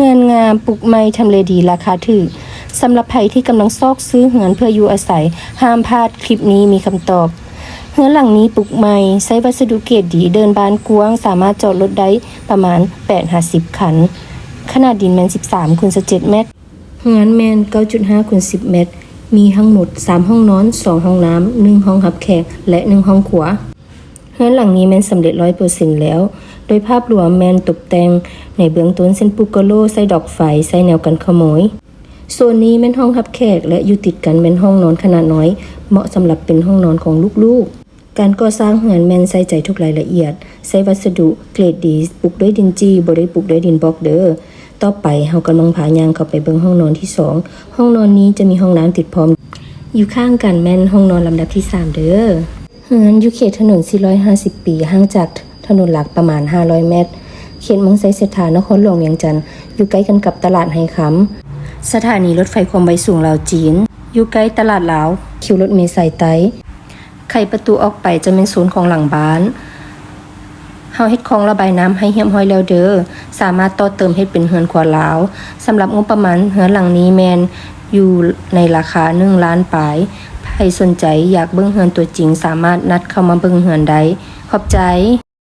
ເຮືອນງາມ ປຸກໃໝ່ ທຳເລດີ ລາຄາຖືກ. ສຳລັບໃຜທີ່ກຳລັງຊອກຊື້ເຮືອນເພື່ອຢູ່ອາໄສ, ຫ້າມພາດ, ຄລິບນີ້ມີຄຳຕອບ. ເຮືອນຫຼັງນີ້ປຸກໃໝ່, ໃຊ້ວັດສະດຸເກຣດດີ, ເດີ່ນບ້ານກວ້າງ, ສາມາດຈອດລົດໄດ້ປະມານແປດຫາສິບຄັນ. ຂະໜາດດິນແມ່ນສິບສາມຄູນສິບເຈັດແມັດ. ເຮືອນແມ່ນເກົ້າຈຸດຫ້າຄູນສິບແມັດ, ມີທັງໝົດສາມຫ້ອງນອນ, ສອງຫ້ອງນ້ຳ, ໜຶ່ງຫ້ອງຮັບແຂກ ແລະ ໜຶ່ງຫ້ອງຄົວ. ເຮືອນຫຼັງນີ້ແມ່ນສຳເລັດຮ້ອຍເປີເຊັນແລ້ວ. ໂດຍພາບລວມແມ່ນຕົບແຕ່ງໃນເບື້ອງຕົ້ນເຊັ່ນ ປຸກກະໂລ, ໃສ່ດອກໄຟ, ໃສ່ແນວກັນຂະໂມຍ. ໂຊນນີ້ແມ່ນຫ້ອງຮັບແຂກ ແລະ ຢູ່ຕິດກັນແມ່ນຫ້ອງນອນຂະໜາດນ້ອຍ, ເໝາະສຳລັບເປັນຫ້ອງນອນຂອງລູກໆ. ການກໍ່ສ້າງເຮືອນແມ່ນໃສ່ໃຈທຸກລາຍລະອຽດ, ໃຊ້ວັດສະດຸເກຣດດີ, ປຸກດ້ວຍດິນຈີ່, ບໍ່ໄດ້ປຸກດ້ວຍດິນບລັອກເດີ້. ຕໍ່ໄປເຮົາກຳລັງພາຍ່າງເຂົ້າໄປເບິ່ງຫ້ອງນອນທີສອງ. ຫ້ອງນອນນີ້ຈະມີຫ້ອງນ້ຳຕິດພ້ອມ, ຢູ່ຂ້າງກັນແມ່ນຫ້ອງນອນລຳດັບທີສາມເດີ້. ເຮືອນຢູ່ເຂດຖະໜົນສີ່ຮ້ອຍຫ້າສິບປີ, ຫ່າງຈາກຖະໜົນຫຼັກປະມານຫ້າຮ້ອຍແມັດ, ເຂດເມືອງໄຊເສດຖາ, ນະຄອນຫຼວງວຽງຈັນ, ຢູ່ໃກ້ກັນກັບຕະຫຼາດໄຮຄຳ, ສະຖານີລົດໄຟຄວາມໄວສູງລາວ-ຈີນ, ຢູ່ໃກ້ຕະຫຼາດລາວ, ຄິວລົດເມສາຍໃຕ້. ໄຂປະຕູອອກໄປຈະແມ່ນໂຊນຂອງຫຼັງບ້ານ. ເຮົາເຮັດຄອງລະບາຍນ້ຳໃຫ້ຮຽບຮ້ອຍແລ້ວເດີ້. ສາມາດຕໍ່ເຕີມເຮັດເປັນເຮືອນຄົວລາວ. ສຳລັບງົບປະມານເຮືອນຫຼັງນີ້ແມ່ນຢູ່ໃນລາຄາໜຶ່ງລ້ານປາຍ. ໃຜສົນໃຈຢາກເບິ່ງເຮືອນຕົວຈິງ, ສາມາດນັດເຂົ້າມາເບິ່ງເຮືອນໄດ້. ຂອບໃຈ.